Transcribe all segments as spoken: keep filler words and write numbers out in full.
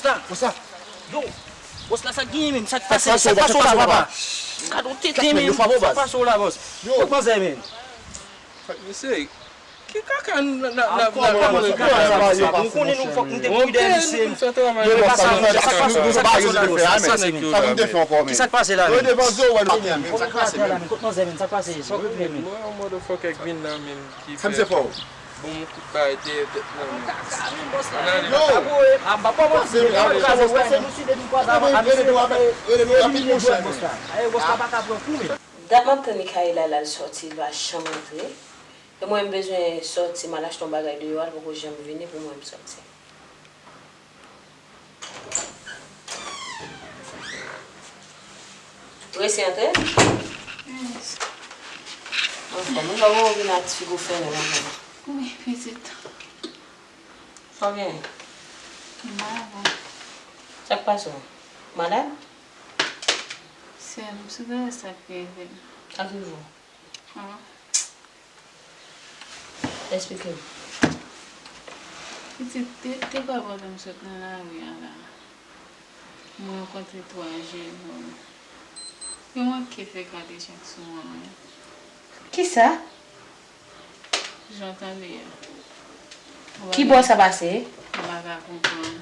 Sa. Konsa. Yo, bòs la, sa k genyen menm? Sa k pase? Sa k pase w la, papa? Gad yon tete menm. Sa k pase w la, bòs? Yo. Kot manzè menm? Mesye, ki kaka n ap pale? Ou konnen nou fòk nou te pride, mesye. Yo, sa k pase w la, bòs? Sa k pase w la, bòs? Sa k pase la menm? Ki sa k pase la menm? Kot manzè menm? Sa k pase? Sa w vle menm? Mwen yon motherfucker k vin la menm. Ki fè bon moun kout bay dèyè tèt mwen menm. Ann ale. Yo! Ann ale. Dat m ap tann Mikaela la, l sòti, l pa janm antre. E mwen, m bezwen sòti, m al achte yon bagay deyò a, l poko janm vini pou mwen, m sòti. Resi antre? Yes. Anfòm, wi, lè w vin ak ti figo fèmen nan men. Wi, pitit. Sa w genyen? M malad. Sa k pase w? Malad? Sè m, m sou travès sa k rive m. Sa k rive w? Ah. Esplike m. Pitit, te, te pa pandan m sot nan lari a la. Mwen rankontre twa jèn nonm. Yo manke fè kadejak sou mwen, wi. Kisa? Jan w tande a. Ki bò sa pase? M pa ka konprann.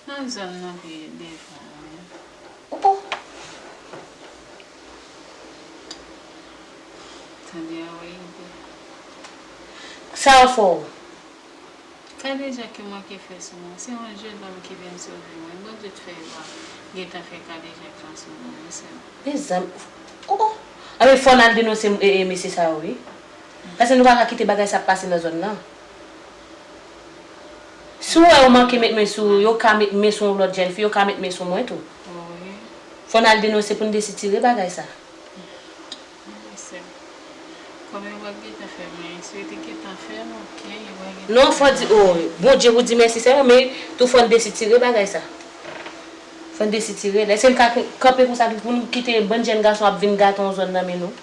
Nan zòn nan pi devan an. Oh, oh. Tande a, wi. Sa yo fè w? Kadejak yo manke fè sou mwen. Se yon jèn nonm ki vin sove mwen. Bondye t fè yo gentan fè kadejak lan sou mwen, wi, sè m. Mezanmi. Oh, oh. Anben, fò n al denonse, e, e, mesye sa yo, wi. Paske nou pa ka kite bagay sa ap pase nan zòn nan. Si w wè yo manke met men sou ou, yo ka met men sou yon lòt jèn fi, yo ka met men sou mwen tou. Wi. Fò n al denonse pou n desitire bagay sa. Wi, sè m. Kòm yo pa t gentan fè m anyen, si yo te gentan fè m, oke, yo pa gentan fè m anyen. Non, fò di, oh, Bondye pou di mèsi sèlman, men tou fò n desitire bagay sa. Fò n desitire l. Èske n ka kanpe konsa pou n kite bann jèn gason ap vin gate yon zòn nan men nou?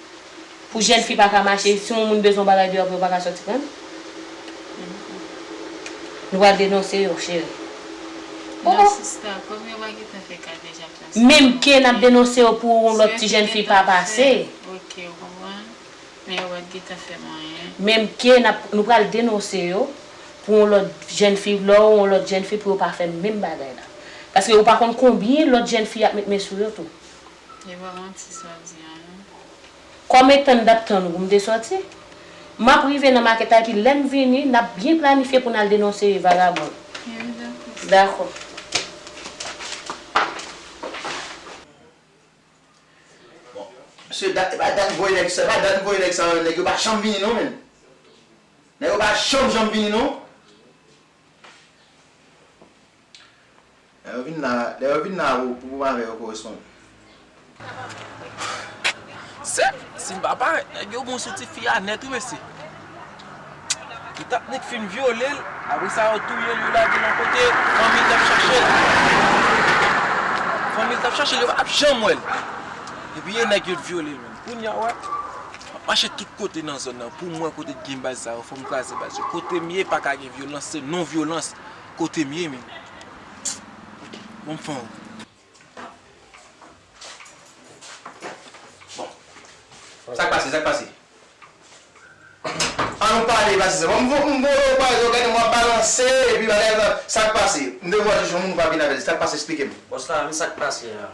Pou jèn fi pa ka mache, si yon moun bezwen yon bagay deyò pou yo pa ka sòti pran l. Nou pral denonse yo, cheri. Non, sista, kòm yo pa gentan fè kadejak lan, menm ke n ap denonse yo pou yon lòt ti jèn fi pa pase. Oke, ou konprann? Men yo pa t gentan fè m anyen. Menm ke n ap, nou pral denonse yo pou yon lòt jèn fi, lè w yon lòt jèn fi pou yo pa fè menm bagay la. Paske ou pa konn konbyen lòt jèn fi ap met men sou yo tou. E pa manti sa w di a, non. Kòm etan n t ap tann ou pou m te sòti, m ap rive nan makèt la, epi lè m vini, n ap byen planifye pou n al denonse vagabon. Wi, dakò. Dakò. Bon, mesye, dat, e pa dat m voye nèg sa, e pa dat m voye nèg sa yo, nèg yo pa janm vini non, menm. Nèg yo pa janm, janm vini non. Lè yo vin la, lè yo vin la pou, pou, pou m avè yo koresponn. Sè, si m pa parèt, nèg yo bon sou ti fi a nèt wi, mesye. Yo t ap nèk fin vyole l, apre sa yo touye l, yo lage l yon kote, fanmi l t ap chache l. Fanmi l t ap chache l, yo pa t ap janm wè l. Epi e nèg yo t vyole l menm. Kounye a, w wè, m ap mache tout kote nan zòn nan pou m wè kote t gen baz sa yo, fò m kraze baz yo. Kote m ye, pa ka gen vyolans, se non vyolans. Kote m ye menm. Bon, m fè yon. Bon. Sa k pase, sa k pase? An nou pale, pase sa. Bon, m vo-, m voye w pale, w gade m w ap balanse, epi bagay la, sa k pase? M te vwa jis yon moun w ap vin avè l. Sa k pase, eksplike m. Bòs la, men sa k pase a.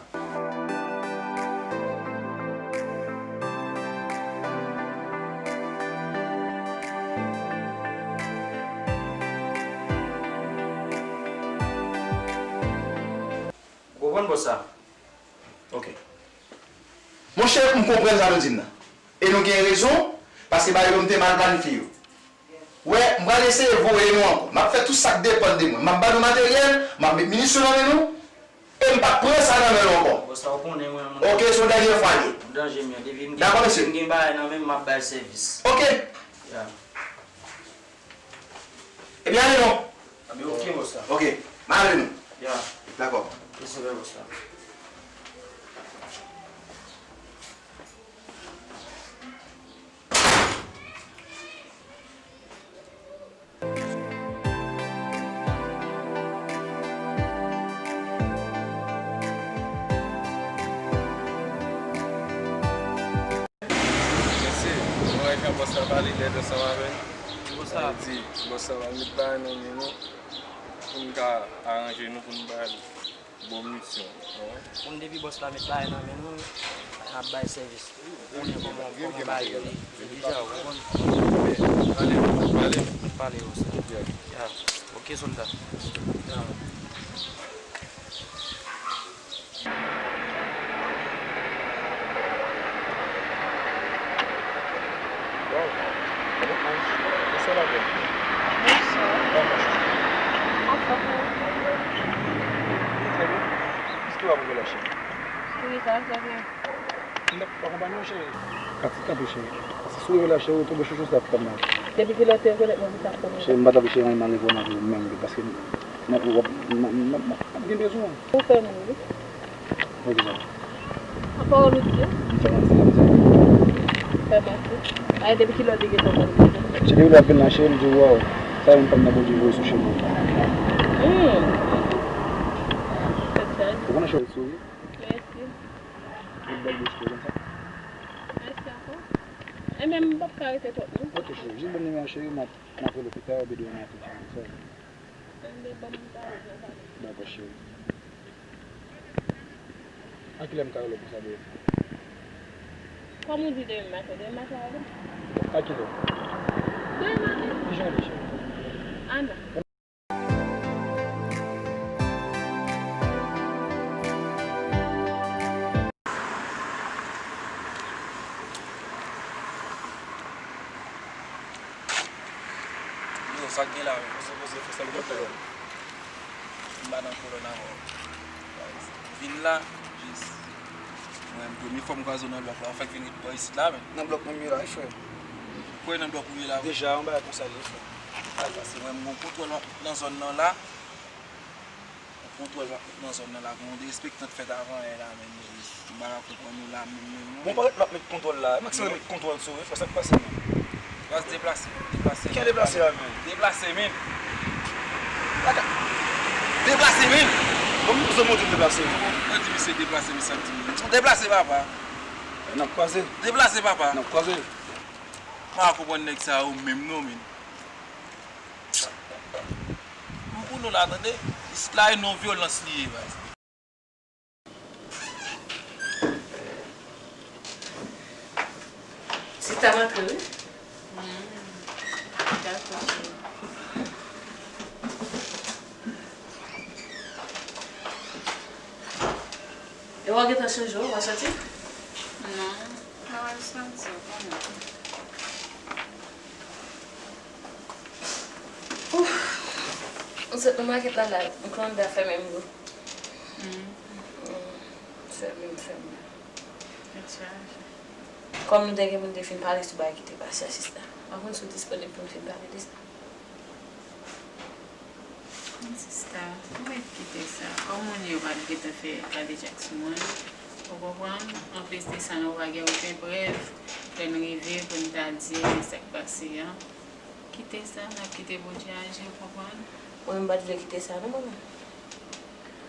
Ou konprann bòs sa? Ok. Monchè, m konprann sa nou di m nan. E nou gen rezon, paske bagay yo m te mal planifye yo. Wè, m pral eseye voye nou ankò. M ap fè tout sa k depann de mwen. M ap ba nou materyèl, m ap met minisyon nan men nou, e m p ap pran sa nan men nou ankò. Bòs la, ou konnen mwen, mwen. Ok, se yon dènye fwa li ye. Danje m ye. Depi m gen, depi m gen bagay nan men m, m ap bay sèvis. Ok. Ya. Ebyen, ale non. Ebyen, ok, bòs la. Ok. M ale non. Ya. Dakò. Mèsi, bòs la. Bòs la pale nèt ansanm avè n. Bòs la. Sa vle di, bòs la pral met bagay nan men nou pou n ka aranje nou, pou n ba l bon misyon. Ou konprann? Pou n depi bòs la met bagay nan men nou, n ap bay sèvis. Ou konnen kòman, kòman bagay yo ye. Deja, ou konprann? Ale, ale. Pale yo sa. Ya. Oke, sòlda. Ya. Waw. Bonswa, ladan. Bonswa. Kòman w ye? Anfòm, wi. Trè byen. Èske w ap ouvè la chè? Wi, sa va trè byen. M t ap akonpanye w, cheri. Kati, tanpri, cheri. Paske si w rive la, cheri, ou tonbe chouchou, sa ap fè mal. Depi kilè w te rekonèt mwen pou sa premye fwa? Cheri, m pa t ap cheri anyen mal reponn avè w menm, paske m ap, m ap, m ap, m ap, m ap gen bezwen w. Ou fè moun, wi. Poukisa? An pawòl ou di yo? M fè manti, m fè manti. Fè manti? Ay, depi kilè w te gentan konn? Se depi lè w ap vin la, cheri, m di w, waw, sa yon fanm nan Bondye voye sou chemen. Hmm. Tèt chaje. Ou konnen cheri, souri. Mèsi. Yon bèl bouch pou konsa. Mèsi ankò. Enben, m p ap ka rete twòp, non. Ok, cheri, jis ban m nimewo w, cheri, m ap, m ap rele w pita, oubyen demen maten, cheri. Dakò, cheri. A kilè m ka rele w konsa, bebe? Kòm ou di demen maten, demen maten a bon? A kilè? Demen maten. Kijan w ye, cheri? A non. Yo, sa k gen la menm? Poze, poze, fè sa l konprann. M pa nan kolòn avè w. Vin la, jis. Mwen, premye fwa m kwaze w nan blòk la, ou fèk vin ret bò isit la menm. Nan blòk menm yo la, wi, frè. Kwè nan blòk ou ye la, wi. Deja, yon bagay konsa l ye, frè. Al pase, mwen, m gon kontwòl nan zòn nan la. Yon kontwòl nan zòn nan la, gen yon derespektan k fèt avan yè la, men m pa ka konprann nou la menm, menm, non. Bon, parèt m ap met kontwòl la. Max, mwen met kontwòl sou ou, frè, sa k pase, menm? Baz, deplase, deplase. Ki deplase a, menm? Deplase, menm. Deplase, menm. Bon, m bezwen montre deplase. Mwen di misye deplase, misye ap di m, deplase, papa. N ap kwaze. Deplase, papa. N ap kwaze. M pa konprann nèg sa yo menm non, men. M pou nou la, tande. Isit la, e non vyolans li ye, baz. Sista m antre, wi. Hmm. Dakò, cheri. E w gentan chanje, w pa soti? Non, m pa pral soti, ou konnen. Ouf. M sot nan makèt la, la, m konn da fè menm gou. Hmm. Hmm. Fè menm, fè menm. Tèt chaje. Kòm nou te gen pou n te fin pale sou bagay ki te pase a, sista. M pa konn si w disponib pou n fin pale de sa. Sista, ou mèt kite sa. Kòm moun yo pa t gentan fè kadejak sou mwen, ou konprann? Anplis de sa, nou pa gen okenn prèv. Lè n rive, pou n ta di, men sa k pase a. Kite sa, n ap kite Bondye aji, ou konprann? Mwen menm, m pa t vle kite sa, non, manman.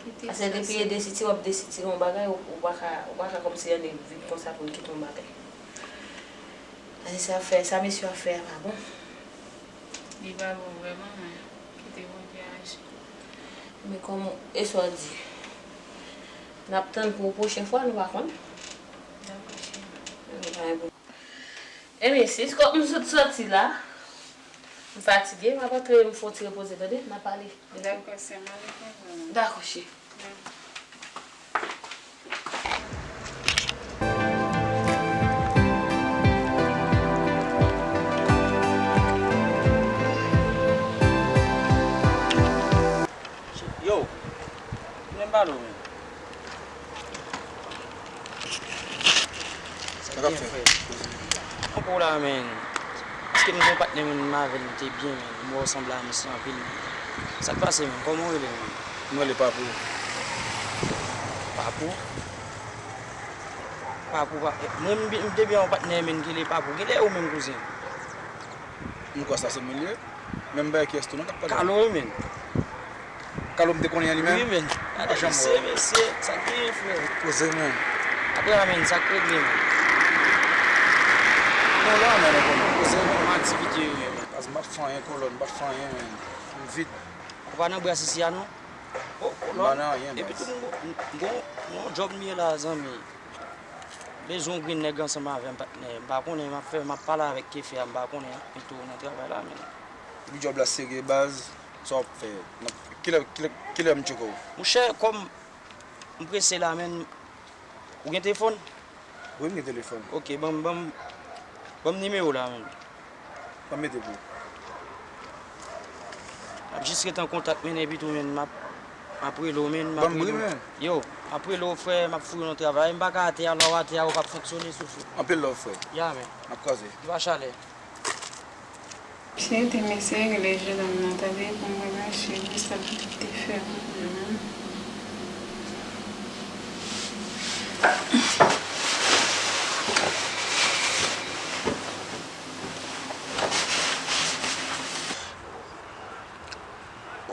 Kite sa, sè. Paske depi e desitire, w ap desitire yon bagay, ou, ou pa ka, ou pa ka kòmsi annik vin konsa pou n kite yon bagay. Paske sa fè, sa mesye a fè a pa bon. Li pa bon vrèman, men kite Bondye aji. Men kòm e sa w di, n ap tann pou pwochen fwa, nou pa konn. Dakò, cheri. Ebyen, sis, kòm m sot sòti la, m fatige, m ap antre, m fè yon ti repoze, tande? N a pale. Dakò, sè m, ale konsa. Dakò, cheri. Yo, men m pale w, men. Sa k ap fèt? Tankou la, men. Paske m gen yon patnè, men, m avè l, m te byen, men. M wè w sanble a misye anpil, men. Sa k pase, men? Kòman w rele, men? M rele Papou. Papou? Papou, pa, mwen, m, m te byen yon patnè, men, ki rele Papou. Genlè ou menm, kouzen? M kwè sa se moun li ye. Men m pa wè kiyès tou non k ap pale. Kalo, wi, men. Kalo m te konnen an li menm? Wi, men. Gade mesye, mesye, sa k genyen, frè? Poze, men. Apre la, men, sa k regle, men? Non, la, men, men, bon, koze, men, aktivite, pas m pa t fè anyen, kolòn, m pa t fè anyen, men, m vid. Ou pa nan bras isi a, non? Oh, m pa nan anyen, epi baz. Tou, m, m, m gon, m gon djòb m ye la, zanmi. Bezwen yon grenn nèg ansanm avè m, patnè. M pa konnen, m ap fè, m ap pale avèk kefe a, m pa konnen, pito nan travay la, men. Epi djòb la serye, baz, sa w ap fè? Kilè, kilè, kilè m tcheke w? Monchè, kòm m prese la, men, ou gen telefòn? Wi, m gen telefòn. Ok, ban m, ban m, ban m nimewo w la, men. Ban m mete pou ou. M ap jis ret an kontak, men, epi tou, men, m ap, m ap rele w, men, m ap rele w. Ban m bri, men. Yo, m ap rele w, frè, m ap fouye w nan travay. M pa ka atè a, lè w atè a, ou p ap fonksyone sou fout. Anpil love, frè. Ya, men. N ap kwaze. Viv chalè. Misye te mesye rele jennonm nan tande pou m remèsye l pou sa l te fè pou mwen an.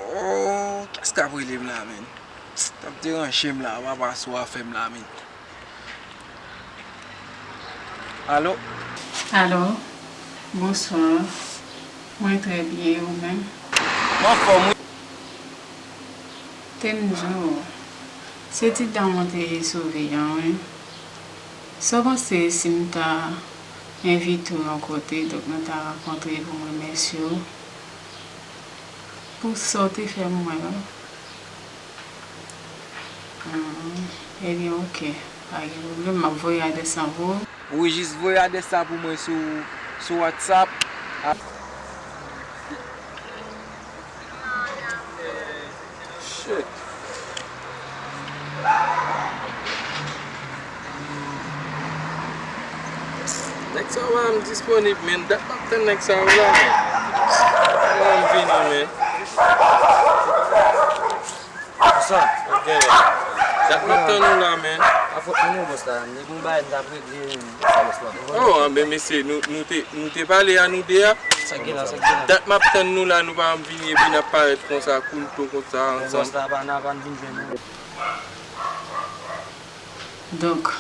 Oh, kiyès k ap rele m la, menn? T ap deranje m la, papa, sa w ap fè m la, menn? Alo? Alo, bonswa. Mwen trè byen, e ou menm? Mwen anfòm, wi. Te m di w, se ti dan w te sove an, wi. Sa w panse si m ta envite w yon kote, donk nou ta rankontre pou m remèsye w pou sa w te fè pou mwen an? Hmm, ebyen, oke. Pa gen pwoblèm, m ap voye adrès lan pou ou. Wi, jis voye adrès la pou mwen sou, sou WhatsApp. A- Shit. Nèg sa yo pa janm disponib, men. Dat m ap tann nèg sa yo la, men. Kòman m vini, men? Konsa. Sa k gen la? Dat m ap tann ou la, men. Pa fòt mwen non, bòs la. M te gen yon bagay m t ap regle, men. Sa, bòs la. Oh, anben, mesye, nou, nou te, nou te pale a nou de a. Sa k gen la, sa k gen la? Dat m ap tann nou la, nou pa janm vini, epi n ap parèt konsa, koulto konsa, ansanm. Bòs la, pa, n a pa vin jwenn nou. Donk,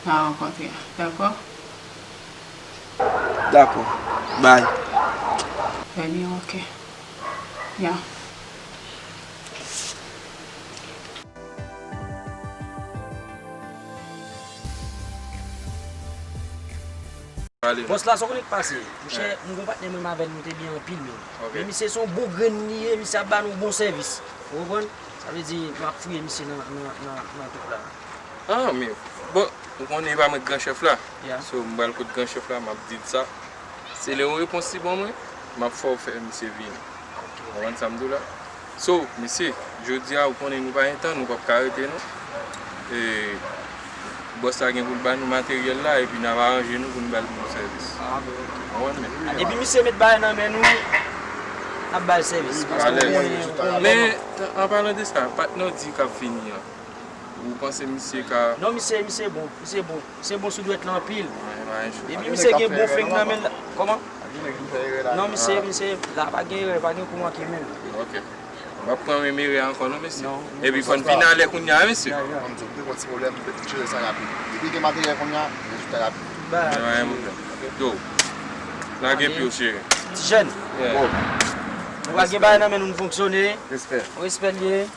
n a rankontre, dakò? Dakò. Bye. Ebyen, oke. Ya. Bòs la, sa w konnen k pase? Monchè, m gon patnè mwen, m avè l, nou te byen anpil, men. Ok. Men misye se yon bon grenn li ye, misye ap ba nou bon sèvis. Ou konprann? Sa vle di, m ap fouye misye nan, nan, nan, nan tout la. Ah, men, bon, ou konnen e pa mwen k gran chèf la. Ya. So, m pral kot gran chèf la, m ap di l sa. Se lè yon repons li ban mwen, m ap fè w fè misye vini. Ou konprann sa m di w la? So, mesye, jodi a, ou konnen nou pa gen tan, nou p ap ka rete, non. E, bòs la gen pou l ba nou materyèl la, epi n ap aranje nou pou n ba l bon sèvis. Ah, bon, ok. Ou konprann, men? Ah, depi misye met bagay nan men nou, n ap ba l sèvis. Alèz. Men, an palan de sa, patnè w di k ap vini an. Ou panse misye ka... Non, misye, misye bon, misye bon. Misye bon sou dwèt la anpil. Epi misye gen bon feng nan men l. Kòman? Non, misye, misye, la pa gen erè, pa gen kou manke menm. Ok. M ap pran menm erè ankò non, mesye. Non. Epi fò n vin alè kounye a, mesye. Ya, ya. Kòm di w, m te gon ti pwoblèm, m te jere sa rapid. Depi gen materyèl kounye a, rezilta rapid. Ba. Pa gen pwoblèm. Yo, lage pye w, cheri. Ti jèn. Yeah. Nou pa gen bagay nan men nou, nou fonksyone. Respè. Respè l ye.